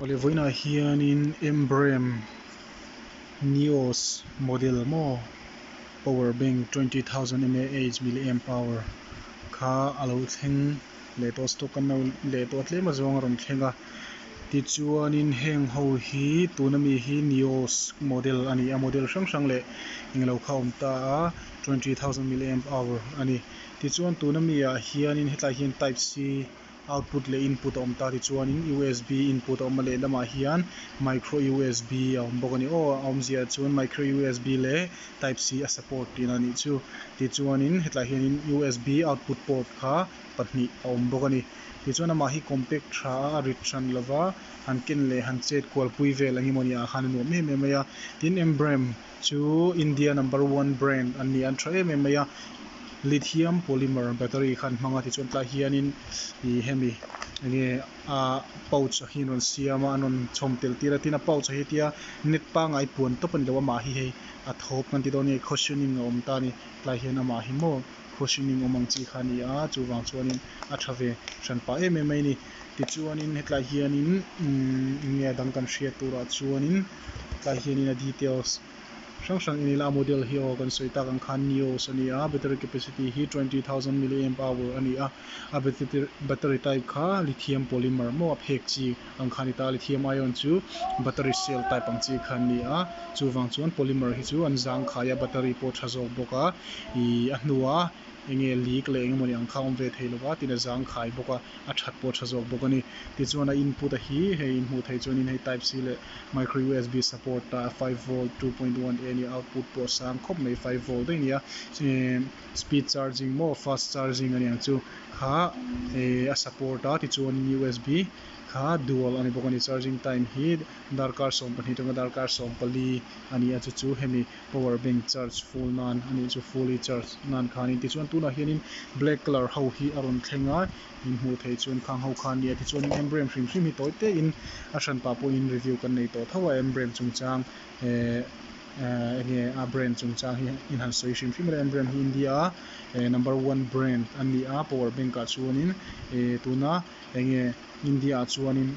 Awle vawiinah hianin Embrem Nios model maw power bank 20,000 mAh milliamp hour kha a lo thleng leh tawh stock an lo leh tawh a tlem azawng a rawn thleng a tichuanin heng ho hi tuna mi hi Nios model a ni a model hrang hrang leh englo kha a awm ta a 20,000 milliamp hour a ni tichuan tuna mi ah hianin hetlai hian type C. Output leh input a awm ta tichuanin usb input a awm a lehlamah hian micro usb a awm bawk a ni aw a awmzia chuan micro usb leh type c a support tihna a nih chu tichuanin hetlai hianin usb output port kha pahnih a awm bawk a ni tichuan amah hi compact tha a a rit hran lova han ken leh han chet kual pui vel eng emawni ah khan a nuam em em mai a tin embrem chu India number one brand an ni a an tha em em mai a. Lithium polymer battery kha an hmang a tichuan tlai hianin ih hemi enge ah pouch ah hian an rawn siam a an rawn chhawm tel tir a tin a pouch ah hi tia net pangngai puan tawp a ni lo amah hi hei a thawp kan ti dawn nge cushioning a awm ta a ni tlai hian amah hi maw cushioning awm ang chi kha a ni a chuvang chuanin a tha ve hran pah em em mai a ni tichuanin hetlai hianin umm enge a dang kan hriat turah chuanin tlai hianin a details. Hrang hrang in ila a model hi aw kan sawi tak ang khan Nios a ni a battery capacity hi 20,000 milliamp hour a ni a a battery type kha lithium polymer maw a phek chi ang kha a ni ta a lithium ion chu battery cell type ang chi kha an ni a chuvang chuan polymer hi chu an zangkhai a battery pawh a tha zawk bawk a ih a hnuah eng nge leak leh eng emawni ang kha a awm ve thei lo va tin a zangkhai bawk a. a that pawh a tha zawk bawk a ni. Tichuan a input a hi hei in hmuh theih chuanin hei type C leh micro usb support a 5 volt 2.1 A nia output pawh a sang khawp mai 5 volt daih a ni a speed charging maw fast charging a niang chu kha eh a support a tichuan usb kha dual a ni bawk a ni charging time hi darkar 12 atanga darkar 14 a ni a chu chu hemi power bank charge full nan a nih chu fully charge nan khanin tichuan tunah hianin black colour ho hi a rawn thleng a in hmuh theih chuan khang ho kha a nia tichuanin emblem hrim hrim hi tawi te in a hran pah pawhin review kan nei tawh tho a emblem chungchang ehh ehh enge a brand chungchang hi in han sawi hrim hrim a emblem hi India a eh number one brand a ni a power bank ah chuanin eh tuna enge India ah chuanin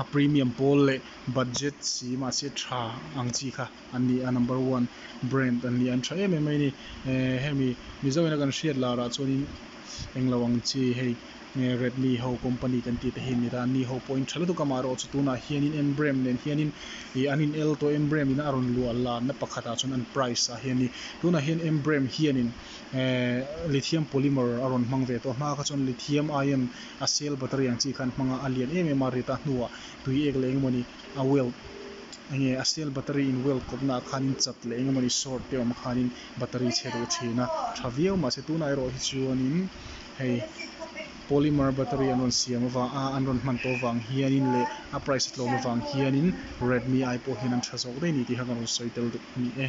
a premium pawl leh budget si mahse tha ang chi kha an ni a number one brand an ni a an tha em em mai a ni eh hemi mizo ina kan hriat lar ah chuanin englo ang chi hei Redmi ho company kan tih te hi an ni ta an ni ho pawhin tha lutuk amaherawh chu tunah hianin Embrem nen hianin ih an in el tawh Embrem in a rawn luah larna pakhat ah chuan an price ah hian ni tunah hian Embrem hianin eh lithium polymer a rawn hmang ve tawh a hma kha chuan lithium ion a cell battery ang chi kha an hmang a a lian em em a rit a hnuah tui ek leh engemaw ni a weld enge a cell battery in weld kawp naah khanin chat leh engemaw ni short te awm khanin battery chhe duh thin a tha viau mahse tunah erawh hi chuanin hei polymer battery an rawn siam avang a an rawn hman tawh avang hianin leh a price a tlawm avang hianin Redmi ai pawh hian an tha zawk daih a ni tih kha ka rawn sawi tel duh a ni e.